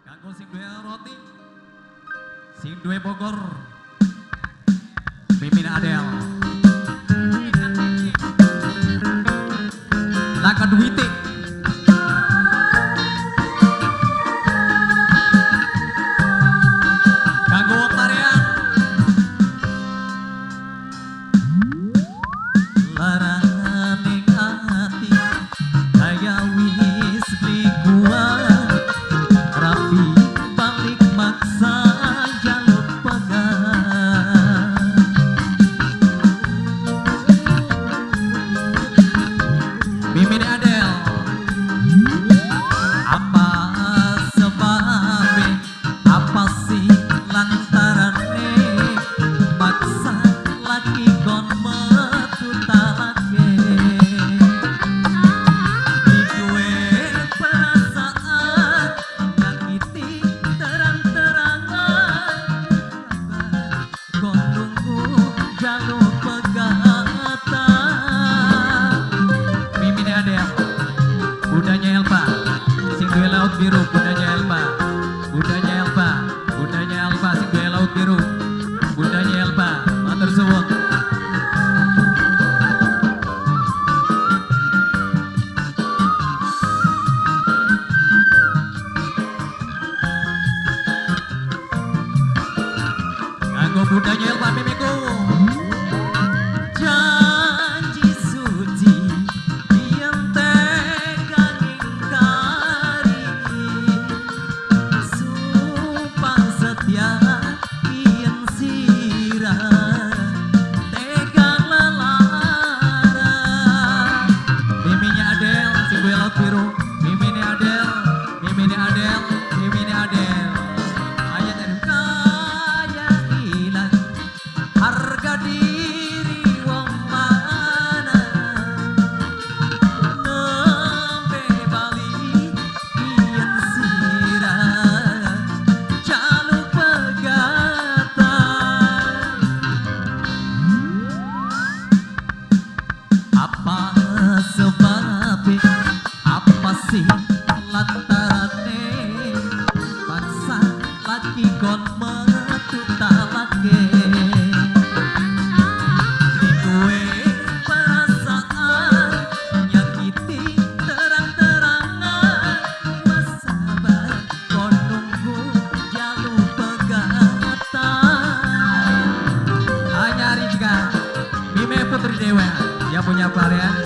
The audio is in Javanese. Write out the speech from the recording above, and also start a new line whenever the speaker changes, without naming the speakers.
Kanggo sing duwe roti, sing duwe Bogor, Mimin Adel. Laka duwite. Kanggo wong tarian. Larane ati kaya wis beli kuat, rapi balik maksa jaluk pegang. Mimin Adel, apa sebabe, apa sih lantarane maksa laki kon metu talake. Duwe perasaan nyakiti terang-terangan, kon nunggu jaluk pegatan. Mimin Adel, bundanya Elva, sing duwe laut biru, bundanya Elva, bundanya Elva, bundanya Elva, sing duwe laut biru, bundanya Elva, matur suwun. Kanggo bundanya Elva mimiku. Janji suci yen tega ngingkari, sumpah setia yen sirah tega lelara. Miminya Adel, sing duwe laut biru, mimine Adel, mimine Adel, mimine Adel. Ayat kaya ilang harga diri wong mana, nembe bali yen sirah jaluk pegatan. Apa sebabe, apa sih lantarane paksa laki kon metu talake. Duwe perasaan nyakiti terang-terangan, sabar kon nunggu jaluk pegatan. Hanya Rizka, Mime Putri Dewa yang punya varian.